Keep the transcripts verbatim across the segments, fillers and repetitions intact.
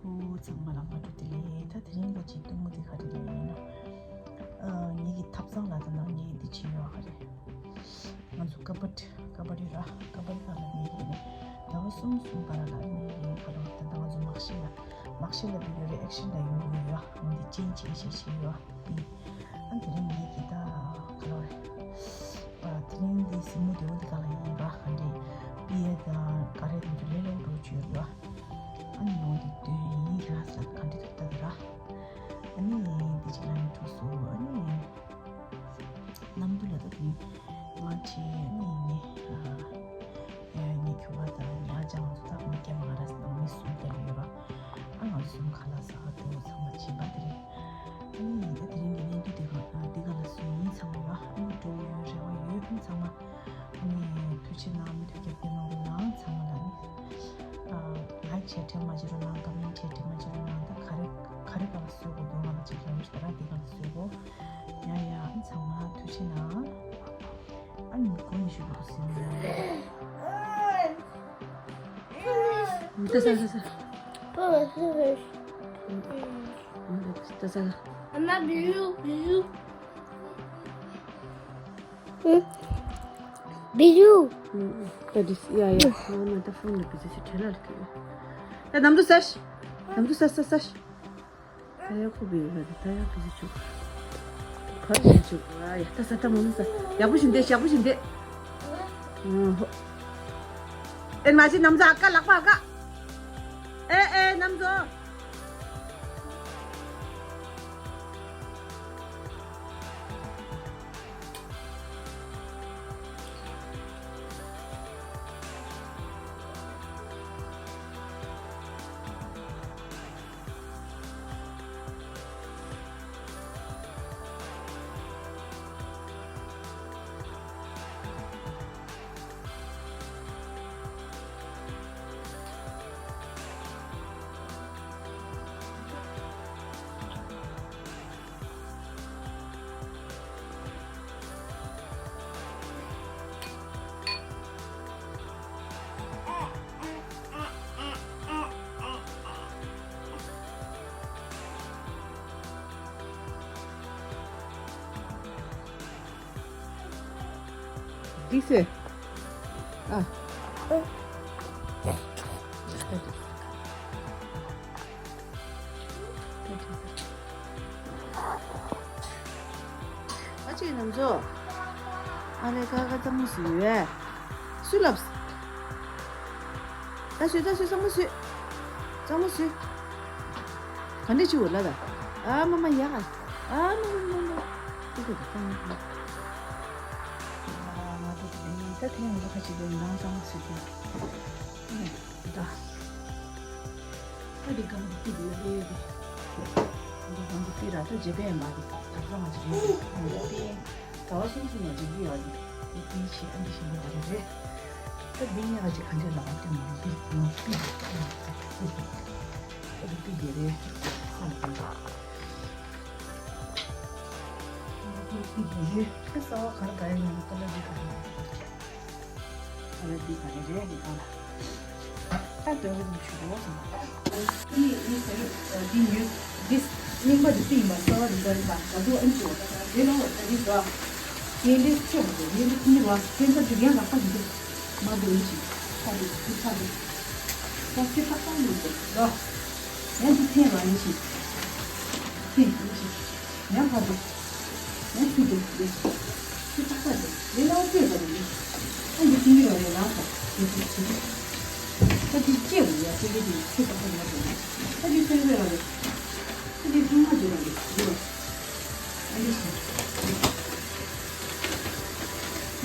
ཨོ་ཚང་མ་ལ་སྔ་དྲོ་བདེ་ལེགས། ད་དེ་རིང་ག་ཅིག་གཏུམ་མོ་དེ་ག་རེ་ལབ་ཡིན་ན། ཨ་ངེད་ཀྱི་ཐབ་ཚང་ལ་ད་ནང་ངེད་འདི་བྱེད་ཡོད་ག་རེད། ང་ཚོ་ཀ་བཊ་ཀ་བཊ་ཡོད་ར། ཀ་བཊ་ནང་ལ་ངེད་ཀྱི་ནི་ཟླ་བ་གསུམ་གསུམ་བར་ལ་ངེད་ཀྱི་ག་རེ་ད་ད་ང་ཚོ་མག་ཤེལ་ལ་མག་ཤེལ་ལ་བི་ཌི་ཡོ་རི་ཨེག་ཤན་ལ་ཡོང་གི་ཡོད། འོ་འདི་ཅན་ཅན་ཞིག་བྱེད་ཡོད། ཨ་དེ་རིང་ངེད་ཀྱི་ད་ག་རེ་རེད། ཨ་དེ་རིང་འདི་གཟིགས་མོ་དེ་འོ་འདི་ག་ལ་ཡིན་ར། ག་འདྲའི་པི་ཨེ་དང་ག་རེ་དེ་ཚོ་ལས་སླ་པོ་འགྲོ་བཅུག་ཡོད་ར། ཨ་ནི་ནོ་འདི་དོན་ཡིན་ལ་ས་ག་འདྲ་ཐུབ་ད་དེ་ར། ཨ་ནི་འདི་ཅིག་ལ་ནི་ཐུག་སོ། ཨ་ནི་གནམ་དུ་ལ་ད་དུང་ང་ཆེ་ཨ་ནི་ངེད་ཨ་ངེད་ཁྱོ་ག་དང་ཉ་ཅང་ཚོ་ད་མི་སྐྱ་མ་ར་ས་ནང་མི་གསུམ་སྐྱ་ལ་ཡོད་ར། ཨ་ང་གསུམ་ཁ་ལག་ཟ་ག་དུ་ཚང་མ་བྱིན་པ་དེ་རེད། ཨ་ནི་ད་དེ་རིང་གི་བརྙན་ཐུང་འདི་ག་འདི་ག་ལ་སུ་ཡིན་ཚང་མ་ཡོད། ཨ་ནི་འགྲོ་ཡོད་རེ་བ་ཡོད། ཨ་ནི་ཚང་མ་ཨ་ནི་ཐུགས་རྗེ་གནང་། མི་ཐུགས་རྒྱབ་སྐྱོར་གནང་རོགས་གནང་། ཚང་མ་ལ་ནི་ཨ་ལའིག་བྱས་དྲན་མ་བརྗེད་རོགས་གནང་། ཀ་མེན་བྱས་དྲན་མ་བརྗེད་རོགས་གནང་། ད་ག་རེ་ག་རེ་ག་ལ་བཟོས་དགོས་འདུག་ང་ལ་ཅིག་ལབ་ཤིག་ད་ར་འདི་ག་ལ་བཟོས་དགོས། ཡ་ཡ། ཨ་ནི་ཚང་མ་ཐུགས་རྗེ་གནང་། ཨ་ནི་མི་དགོས་ནི་ཞུ་དགོས་ཟེར་ནས། ད་ས་ས་ས། ད་ས་ས། Ama biru, biru. Biru. ད་འདི་ཡ་ཡ། ང་ད་ཕོན་ལ་བི་ཛི་ཞིག་བྲེལ་ལ་ལ་ཁེལ། ད་ནམ་དུ་ས་ཤི། ནམ་དུ་ས་ས་ས་ཤི། ད་ཡག་པོ་བི་ཡོད་ལ། ད་ཡག་པོ་ཞིག་བྱུག་གར་ཞིག་བྱུག་ཨ་ཡ། ད་ས་ད་མ་མ་ས། ཡག་པོ་ཞིག་འདེད། ཡག་པོ་ཞིག་འདེད། ཨ་ཧོ། ཨེ་མ་ཤི་ནམ་ཟ་ཨ་ཀ་ལག་པ་ཨ་ཀ། ཨེ་ཨེ་ནམ་ཟོ། འགྲིག་སེ། ཨ། ཨ་ཅེ་ནམ་ཚོ། ཨ་ལེ་ཀ་ཀ་གཙང་མ་བཟོས་ཡོད། སུས་ལབ། ད་བཟོས་ད་བཟོས་གཙང་མ་བཟོས། གཙང་མ་བཟོས། ག་འདྲས་བྱེད་འོ་ལ་ད། ཨ་མ་མ་ཡ། ཨ་མ་མ་མ་མ། ཏི་ཏི་ཏི་ཏི། ང་ཚོ་དེ་ད་ཐེངས་ང་ཚོ་ཁ་ཅིག་ལས་ནང་གཙང་མ་བཟོས་ཀྱང་། ད། ད་འདི་གང་གི་ཏི་ཡོད་རེད། འདི་གང་གི་ཏི་ར་ད་རྗེ་པན་མ་རེད། ད་གཙང་མ་ཅིག་རེད། ང་ཚོ་ཏི། ཟླ་བ་གསུམ་གསུམ་ལ་འཇིག་གི་ཡོད་རེད། དེ་དེའི་ཆེད་ཨ་འདི་ཞིམ་པོ་ག་རེ་རེད། ད་འདི་ངས་ག་ཅིག་ག་འདྲས་ལབ་པ་དེ་མ་རེད། འདི་ང་པི་ཨ་འདི་པི་དགེ་རེད། ཨ་འདི་པི་དགེ་རེད། ད་ས་བ་ག་རེ་ག་རེ་ཡིན་ན་ད་ལ་འདི་ག་རེ་རེད། ཨ་ལ་འདི་ག་རེ་རེད་འདི་ག་ལ། ད་དོན་གྱི་ཆུ་བོ་དང་། འདི་ནི་ཟེར་འདི་ཉོས་འདི་རྙིང་པ་འདི་སུ་ཡིན་པ་གསར་བ་འདི་འདྲ་རེད་པ། ད་དུང་ཨེམ་ཆི་འོ་ད་ད་དེ་ལོ་ད་འདི་འདྲ། དེ་འདྲའི་ཆེ་བ་དེ་འདྲའི་ཁུ་ནི་བ་དེ་འདྲ་འཇུག་ཡང་ལག་པ་འདི་འདྲ་མ་འདུག་ཨེམ་ཆི་ཁ་འདི་འདི་ཁ་འདི། ད་ཁྱེད་ཏག་ཏག་ཡིན་ཟེར་ལོ། ཡང་འདི་འཐེན་བ་ཨེམ་ཆི། འཐེན་ཨེམ་ཆི། ཡང་ཕར་འདུག་ཡང་ཁྱི་འདུག་འདི། ཁྱི་ཏག་ཏག་འདུག་ལས་ལ་བལྟས་པ་ནི། ཨ་འདི་ཏིང་ངེ་རང་ལས་ལངས་སོང་། འདི་འདི་འདི་འདི། ད་འདི་ལྕེ་བུ་ཡ་ཏིང་ངེ་འདི་ཁྱི་ཏག་ཏག་མ་འདུག་ད་འདི་སེང་བའི་རང་རེད། ད་འདི་ཚང་མ་འདི་རང་རེད་འདི་རེད། ཨ་འདི་ཚང་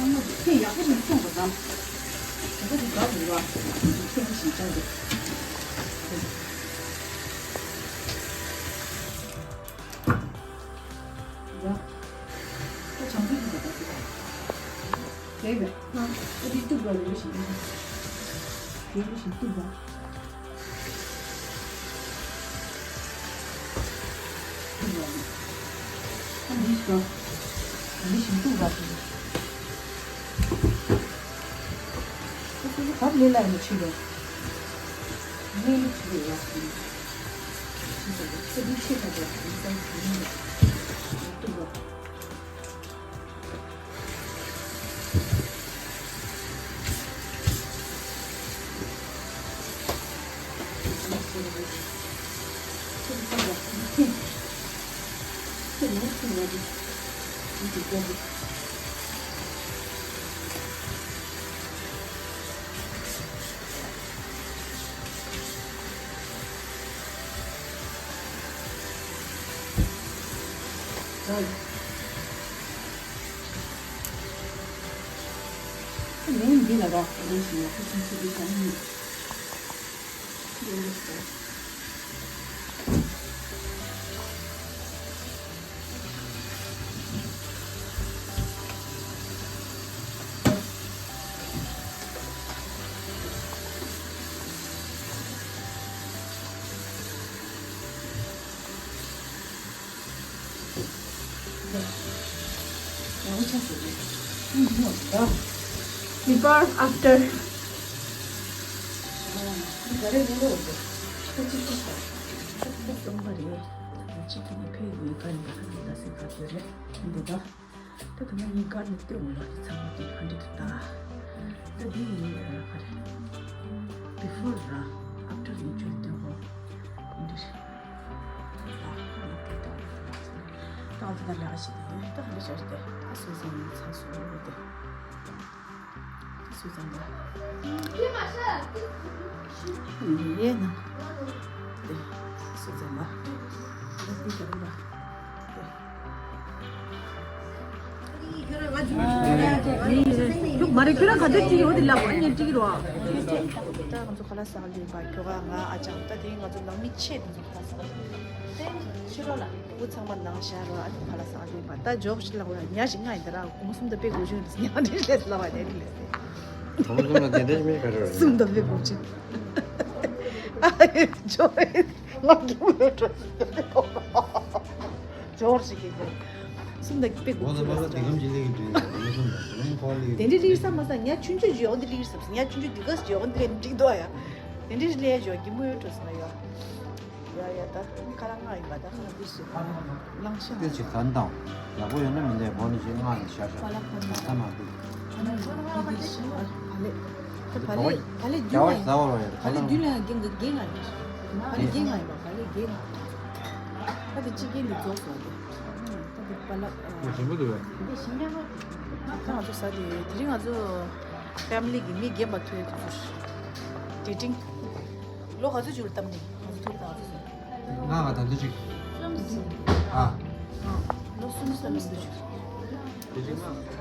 མ་འདི་ཚེ་ཡག་པོ་ཞིག་སོང་བ་དང་། ད་འདི་དགའ་བུ་ར། འདི་ཚེ་ཞིག་ཅང་འདུག་ཡ། ད་བྱང་ཆུབ་ཀྱི་བདག་པོ་དེ་རེད། ཨ་འདི་གཏུབ་པ་ལེགས་ཤིག་གཏུབ་པ། ལེགས་ཤིག་གཏུབ་པ། གཏུབ་པ་ལེགས། ཨ་འདི་ཞིག་ཨ་འདི་ཞིག་གཏུབ་པ་ཞིག་ཨ་སོ་སོ་ག་རེ་ལས་ལ་ཡིན་ཆེ་བས། ནས་འདི་ལ་རོགས་རེ་ཞིག་ཡོད་ཁུ་ཆུང་ཆུ་དེ་ཤ་ནི། Before, after. ད་དེ་ནས་ངའི་དཀར་ནི་སྟོན་འོང་ལ་ཚང་མ་དེ་ཧ་འདྲེ་དུ་ལྟ། ད་དེ་ཡིན་ཡ་ར་ག་རེ། Before ར་after ཡིན་བརྗོད་སྟོན་འོང་། ཧ་འདྲེ། ད་ང་ཚོ་ད་ལས་ཀ་བྱེད་དེ་ཡོད་ད་ཧ་འདྲེ་བྱ་རེད་དེ་ད་སོ་སོ་ཡིན་ཚ་སོ་རེད་དེ། ད་སུ་ཙམ་པ། ཡིན་ཡས་ན། དེ་སུ་ཙམ་པ། ད་དེ་ག་རེ་ར། ལུག་མ་རེད་ཁྱོད་རང་ག་ཚོད་ཅིག་ཡོད་དེ་ལབ་ཨ་ཉན་ཅིག་རོ། ད་ང་ཚོ་ཁ་ལག་ཟ་ག་འགྲོ་ཡིན་པ་ཁྱོ་ག་ང་ཨ་ཅག་ད་དེ་ང་ཚོ་ནང་མི་ཆེད་དུ་ཁ་ལག་ཟ་ག་འགྲོ་ཡིན། ཕྱི་རོལ་ལ་བུ་ཚང་མ་ནང་ཤར་རོ་ཨ་ཁ་ལག་ཟ་ག་འགྲོ་ཡིན་པ་ད་ཇོག་ཞིག་ལ་ང་ཉ་ཞིག་ང་ཡིན་ད་ར་གོང་གསུམ་ད་དཔེ་གོ་ཆུན་རེད་ཉ་འདྲེ་ལས་ལ་བ་ཉ་འདྲེ་ལས་ཟེར། གོང་གསུམ་ལ་དེ་འདྲ་ཞིག་མིན་ག་རེ་རེད། གསུམ་ད་དཔེ་གོ་ཆུན། ཨ་ཡེ་ཇོ་ཡེ་ང་གི་མོས་འགྲོ་ཟེར། ཇོར་ཞིག་གིས་ཀྱང་གསུམ་དང་དཔེ་དགོས་ཚུལ་ལ་ཟེར། དེ་འདྲའི་ལིར་ས་མ་ཟ་ཉ་ཆུང་ཆུང་ཞིག་ཡོང་འདི་ལིར་ས་ཉ་ཆུང་ཆུང་འདི་ག་ཞིག་ཡོང་འདི་ལས་འགྲིག་འདུག་ཡ། དེ་འདྲའི་ལས་ཇོ་གི་མོས་འགྲོ་ཟེར་ཡ། ཡ་ཡ་ད་ཁ་ལག་ང་ཡིན་པ་ད་ཁ་ལག་འདི་ཞིག་ལང་ཤ་ཏི་ཅིག་ད་འདང་ཡག་པོ་ཡོད་ན་མི་འདས་གོ་ནི་ཞིག་ང་ནི་ཤ་ཤ་ད་ད་མ་འདུག་ད་བ་ལེ་བ་ལེ་བ་ལེ་རྒྱ་བ་ཟ་བ་རོ་ཡ་ད་ཁ་ལག་བ་ལེ་རྒན་གྱི་རྒན་ང་ཡིན། བ་ལེ་རྒན་ང་ཡིན་པ་བ་ལེ་རྒན་ང་། ད་དེ་ཕྱི་རྒྱལ་ནས་རྫོགས་སོང་སྟེ། ད་དེ་པ་ལགས། ཞིམ་པོ་འདུག་བས། འདི་ཞིམ་ཡག་པོ། ད་ང་ཚོ་ཟ་དེ་དེ་རིང་ང་ཚོ་ཕེ་མི་ལི་གི་མི་རྒན་པ་ཐུག་ཡོད་དེ་ཚོ་ཌེ་ཊིང་། ལོ་ག་ཚོད་ཅིག་ལ་བཏབ་ནས་ང་ཚོ་ཐུག་ད་ང་ཚོ་ཟ། ང་ང་ད་འདི་ཅིག་ཨ། ལོ་གསུམ་ཙམ་ཡིན་འདུག་ཌེ་ཊིང་ང་།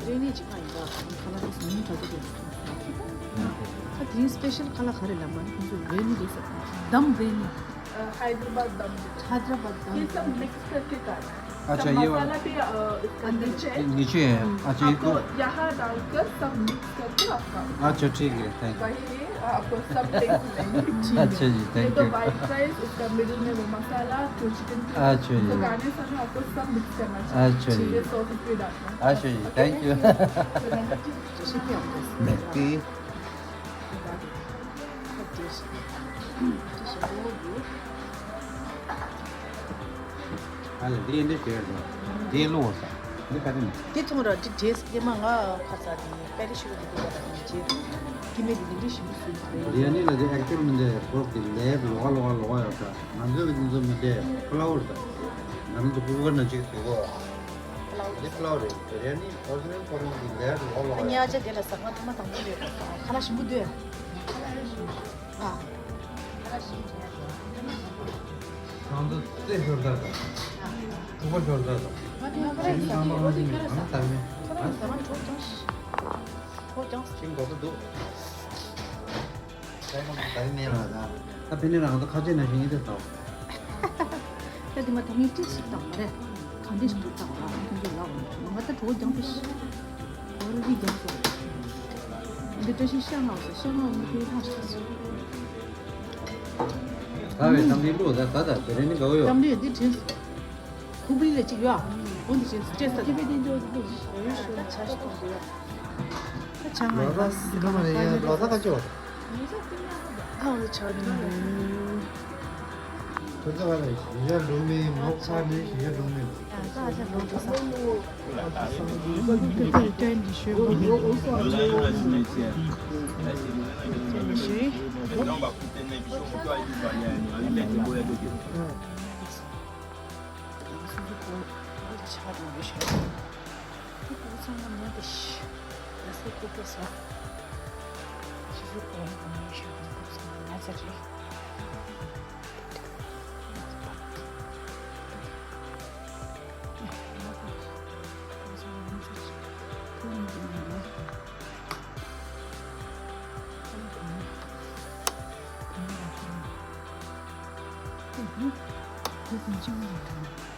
རེ་ནི་ཅི་ག་ཡིན་པ་ཁ་ལག་དེ་མིང་གྲགས་ཀྱི་རེད། ཁ་དེ་རིང་སི་པེ་ཤལ་ཁ་ལག་ག་རེ་ལབ་མ་ནི་ཁོང་ཚོས་རེ་ནི་རེད་ཟེར། དམ་རེ་ནི། अ, हैदराबाद दम बिरयानी। हैदराबाद दम ये सब बिरयानी। मिक्स करके खाना है। अच्छा, सब ये वाला। मसाला भी, अ, इसका अंदर नीचे है। नीचे है। अच्छा, ये आपको तो यहाँ डालकर सब मिक्स करके आपका। अच्छा, ठीक है, थैंक यू। वही है, आपको सब टेस्ट मिलेंगे। अच्छा जी, ये थैंक तो यू। वाइट राइस, उसका मिडिल में वो मसाला, जो चिकन के अच्छा जी। पकाने समय आपको सब मिक्स करना चाहिए। अच्छा जी। ये सॉसेज भी डालना है। अच्छा जी, थैंक यू। तो थैंक यू। ནས་ཏེ། ཨ་ལ་འདི་འདི་ཞེས་དང་འདི་ལོ་ས་འདི་ག་དེ་ནས། དེ་ཚོང་ར་འདི་བྲེས་སྐྱེས་མ་ང་ཁ་ས་དེ་པེ་རི་ཤུ་གི་འདི་ག་དེ་ནས་བྱེད་ཀྱི་མེད་དེ་འདི་ཞིམ་སུ་རེད། རི་ཡ་ནི་ལ་དེ་ཨེག་ཅུ་ལི་མི་འདི་ཁོག་གི་ལས་ལོག་ལོག་ལོག་ཡོད་ས། ང་ཚོའི་འདི་ཚོ་མི་འདི་ཕ་ལ་ཝར་ས། ང་རང་ཚོ་ཕྲུ་གུ་ན་ཅིག་དུས་གོ། འདི་ཕ་ལ་ཝར་རེད། རི་ཡ་ནི་ཨོ་རི་ཇི་ནལ་ཁོ་རང་གི་ལས་ལོག་ལོག་ཡོད་ས། ཉ་ཅག་དེ་ལ་ཟ་ཁང་ཐོག་མ་དང་པོ་རེད། ཁ་ལག་ཞིམ་པོ་འདུག་ཨ། ཁོང་ཚོ་རྩེ་ཤོར་ད་དང་། ཕྲུ་གུ་ཤོར་ད་དང་། ཁྱེད་ཚོ་ཚང་མ་ཁོང་ཚོ་མི་གང་དར་མེད་གང་དར་མེད། ཁྱེད་མགོ་ཚོ་འདུག་ས་ཡི་ཁོང་ཚོ་དར་མེད་ལ་ད། ད་ཕན་ནི་རང་ཚོ་ཁ་ཆེ་ན་ཞིང་ཡིན་དེ་ཚོ། ད་དེ་མ་ཐོག་ངས་ཅི་ཞིག་བཏང་བ་རེད། གང་འདྲ་ཞིག་བཏང་བ་ཁྱོད་ཚོ་ལབ་འོང་། ང་ད་གྲོགས་རྒྱང་པོ་ཞིག་འོ་རི་རྒྱང་སོ། འདི་བཀྲ་ཤིས་ཤ་ང་སོ་ཤ་ང་མི་ཁྱོད་ལྷག་ཤག་སོ། ད་བས་གཏམ་འདི་བླུགས་ད་ད་ད་དེ་རིང་ནི་དགའ་བོ་ཡོད། གཏམ་འདི་འདི་དྲན་སོ། ཁུག་པའི་ལས་ཅིག་ཡོད། འོ་འདི་བྱས་སོ་སྤྲད་ས་ད། ཆ་ཞིག་ཏུ་ཡོད། ད་ཆ་ང་ཡོད། ལོ་ས་ག་མ་རེད། ལོ་ས་ག་ཅི་བ། ད་འོ་ཆ་རིང་ལོས། ཁོ་ཚོ་བ་ལ་ཞི་ཡ་འགྲོ་མེད་མོག་ཚ་ནི་ཞི་ཡ་འགྲོ་མེད། ད་ཨ་ཅག་འགྲོ་འགྲོ་ས། ད་ད་ད་ད་འདི་ཤོད་པ་ནི། ཞི། ཆ་རིང་ལོས་ཤོད། ཁོ་ཚང་མ་ནད་དེ་ཤི། ལ་སེ་ཁོ་ཁོ་ས། ཤི་ཤི་ཁོ་རང་གོང་ནས་ཤི་ཁོ་ཚང་མ་ན་ཚ་རེད། ཁོ་ཚང་མ་ན་ཚ་རེད།